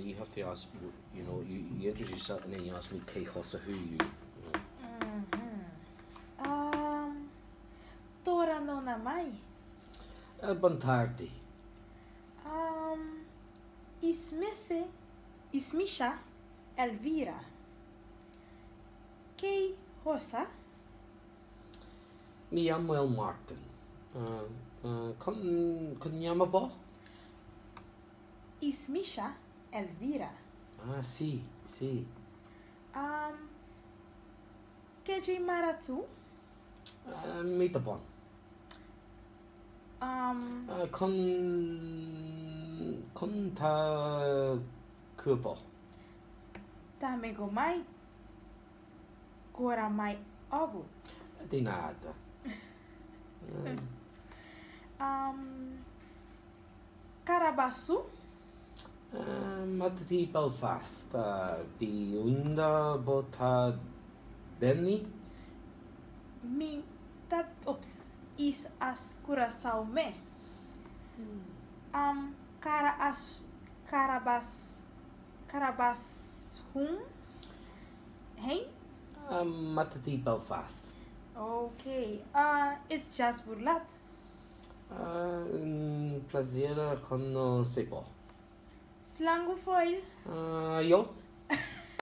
You have to ask, you introduce yourself and then you ask me cé thusa, who you. トラの名前。 Boa tarde. Ismese, Ismisha, Elvira. Cé thusa? Me llamo el Martin. Con yama bo? Ismisha, Elvira. Ah, sí. Keji Maratu? Mi ta bon. Con ta kurpa bo? Ta megomai goramai ogu. De nada. Carabaçu? Mi ta di Belfast. Di unda bo ta bini? Mi ta, oops, is as Curaçao me. Cara as carabas carabas hum hein? Mi ta di Belfast. Okay. It's just burlat. Un plaser konosé bo. Slangu foil. Yo.